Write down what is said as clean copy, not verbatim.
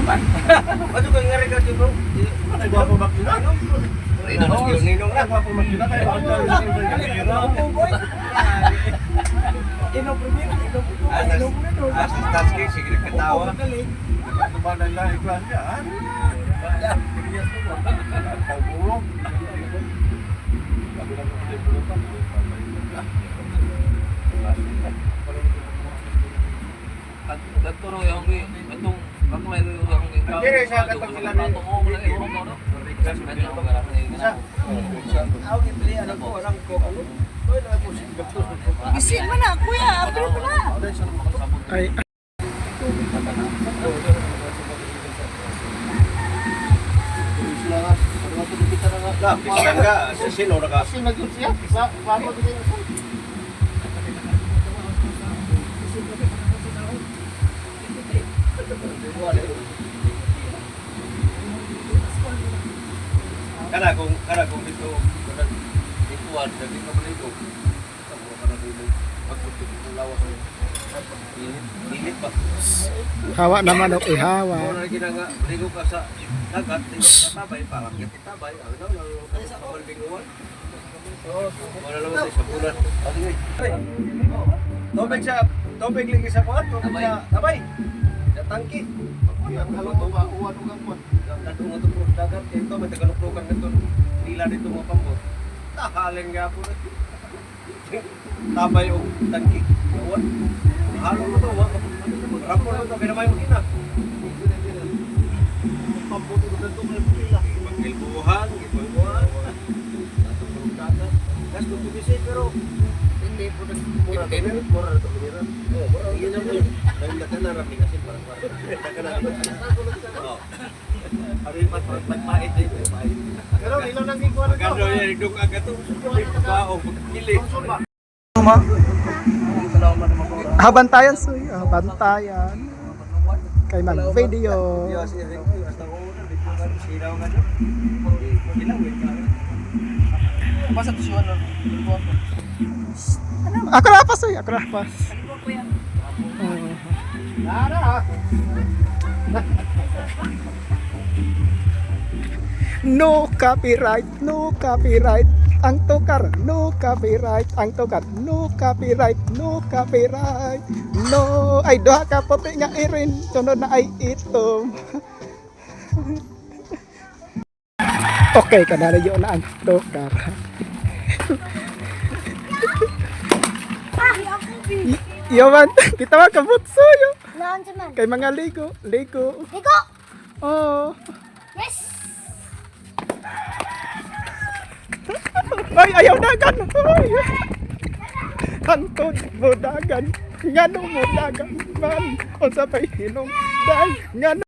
Ano kang nga rin ka bro? Gwapo ba kina? Ninong na. Gwapo ba kina? Kaya ako Asas tasking, sige nagkatawa. Katuro yung itong kaklay yung Hindi, sa katong sila ni- Gisi mo na, kuya. Apil mo na. Ay, Bisan ka, sa sino naka? Kana kung dito kana ikuan dagi ka maligo. Tamo ka na dito. Pagputik ng lawas. Init, init pa. Hawa naman og ihawa. Mura na ginanga, ligo ka sa dagat, ligo ka sa tabay, parang kita tabay. Ano na, sa balbinguan. Wala naman sa sabunan. Tubig sa, tubig lagi sa kuwan, tubig sa tabay. Sa tangki. Kadungo to po dagat, kaya ito, may tagaluklukan na ito. Nila dito mga pambot. Tahalin nga po na. Tabay o tangki. Kuwan. Halo mo to, wa. Rapor mo to, kaya naman yung ina. Ipagilbuhan, ipagbuhan. Das kung tubisi pero hindi po nag mura mura na to mura. Oh, mura. Yun ang yun. Dahil na rami kasi parang parang. Oh. Ari pa pagpait ay pagpait. Pero ilang nang ikuha na to? Magano yan dug agad to. Bao pagkili. Ah, bantayan, soy. Ah, bantayan. Kay mag video. Basta to siya ano. Ako na pas, soy. Ako na pas. Kuya. Oo. No copyright, no copyright. Ang tokar, no copyright. Ang tokar, no copyright, no copyright. No, ay duha ka puti nga irin. Sunod na ay itom. Okay, kanala yun na ang tokar. Yo man, kita man kabutso yo. Naan sa man. Kay mga ligo, ligo. Ligo! Oh. Yes! Ay, ayaw dagan. Ay. Hantod mo dagan. Ngano mo dagan man. Unsa pa'y hinungdan. Ngano